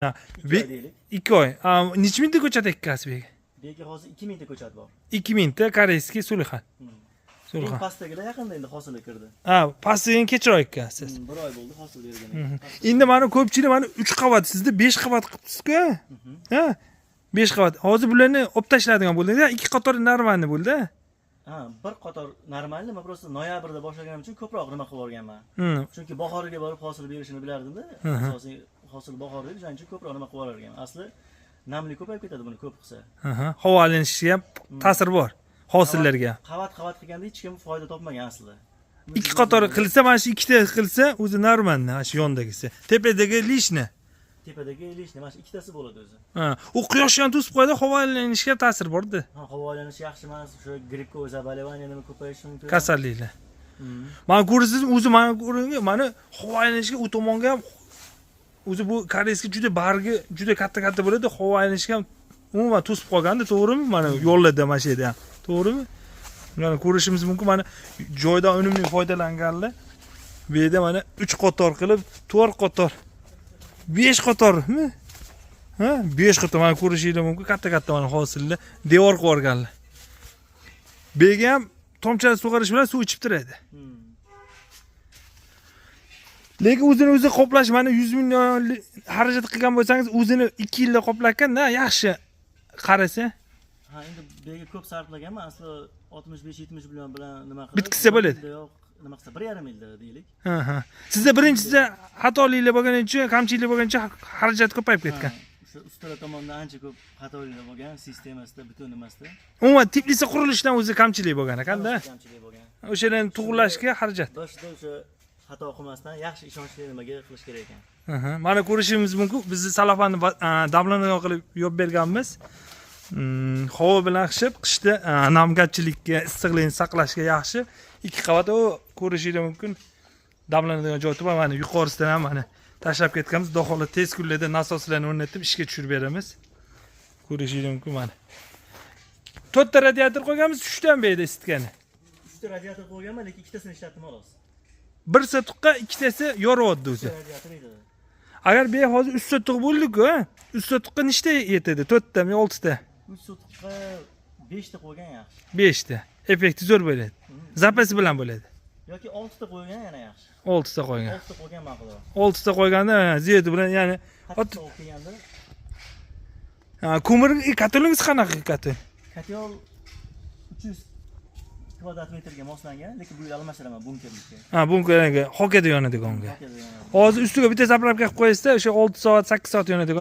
Ha, 2 oy deylik. 2 oy. Necha mingta ko'chat ekkasiz bu yerga? Bu yerga hozir 2000 ta ko'chat bor. 2000 ta корейский Sulhan. Eng Sulhan. pastdagilar yaqinda endi hosili kirdi. Ha, pastidan kechroq ekkasiz. Bir oy bo'ldi hosil berganiga. Endi mana ko'pchilik mana 3 qavat, sizda 5 qavat qilibsiz-ku. Ha? 5 qavat. Hozir bularni olib tashlaydigan bo'ldingiz. Ikki qator нормальный bo'ldi. Ha, bir qator нормальный, men просто noyabrda boshlaganim uchun ko'proq nima qilib yuborganman. Chunki bahoriga borib hosil berishini bilardimda. Asosiy hosil bahorda, o'shaning uchun ko'proq nima qilib yuborganman. Asli namlik ko'payib ketadi buni ko'p qilsa. Havo aylanishiga ham ta'sir bor. Hosillarga. Qavat qavat qilganda hech kim foyda topmagan aslida. Ikki qator qilsa, mana shu ikkita qilsa, o'zi нормальный, mana shu yondagisi. Tepadagi лишний. Tepadagi лишний, mana shu ikkitasi bo'ladi o'zi. Ha, u quyoshni ham to'sib qo'yadi, havo aylanishiga ta'sir borda. Ha, havo aylanishi yaxshi emas, o'sha грибковый заболевание nima ko'payishi mumkin. Kasalliklar. Mana ko'rasiz, o'zi mana ko'ring, mana havo aylanishiga u tomonga ham o'zi bu корейский juda bargi juda katta katta bo'ladi, havo aylanishiga ham umuman to'sib qolganda, to'g'rimi? Mana yo'llarda mana shu yerda ham. To'g'rimi? Mana ko'rishimiz mumkin, mana joydan unumli foydalanganlar. Bu yerda mana 3 qator qilib, 4 qator, 5 qatormi? Ha, 5 qator mana ko'rishingiz mumkin, katta-katta mana hosilli devor qilib yuborganlar. Bu yerga ham tomchilatib sug'orish bilan suv ichib turadi. Lekin o'zini o'zi qoplash, mana 100 million xarajat qilgan bo'lsangiz, o'zini 2 yilda qoplarkan, na yaxshi qarasa. Ha, endi bu yerga ko'p sarflaganman. Asli 65-70 million bilan nima qilib Bitkizsa bo'ladi. Yo'q, nima qilsa 1,5 yilda deylik. Ha. Sizda birinchisida xatoliklar bo'lgani uchun, kamchiliklar bo'lgani uchun xarajat ko'payib ketgan. Ha, o'sha ustalar tomonidan ancha ko'p xatoliklar bo'lgan sistemasida, butun nimasida. Umuman теплица qurilishidan o'zi kamchilik bo'lgan ekanda. Kamchilik bo'lgan. O'shalarni to'g'irlashga xarajat. Boshida o'sha xato qilmasdan yaxshi ishonchli nimaga qilish kerak ekan. Mana ko'rishimiz mumkin, bizni salafanni damlanadigan qilib yopib berganmiz. Havo bilan qishib, qishda namgarchilikka, issiqlikni saqlashga yaxshi. Ikki qavat u ko'rishingiz mumkin. Damlanadigan joy bor, mana yuqorisidan ham mana tashlab ketganmiz. Xudo xohlasa tez kunlarda nasoslarni o'rnatib ishga tushirib beramiz. Ko'rishingiz mumkin mana. To'rtta radiator qo'yganmiz, uchtami bu yerda isitgani? Uchta radiator qo'yganman, lekin ikkitasini ishlatdim xolos. Bir sotuqqa ikkitasi yoryapti o'zi. Uchta radiator edi. Agar bu yer hozir 3 sotuq bo'ldi-ku, 3 sotuqqa nechta yetadi? To'rttami, oltita? 3 sotuqqa beshta qo'ygan yaxshi. Beshta. Effekti zo'r bo'ladi. Запас i bilan bo'ladi. Yoki oltita qo'ygan yana yaxshi. Oltita qo'ygan. Oltita qo'ygan ma'qulroq. Oltita qo'yganda ziyodi bilan, ya'ni Qattiq sovuq kelganda. Ha, ko'mir котёл ingiz qanaqa котёл? Котёл 300 kvadrat metrga moslangan, lekin bu yil almashtiraman bunkerlikka. Ha, bunkerga, hokada yonadigan. Hokada yonadi. Hozir ustiga bitta заправка qilib qo'yasizda, o'sha 6 soat, 8 soat yonadigan.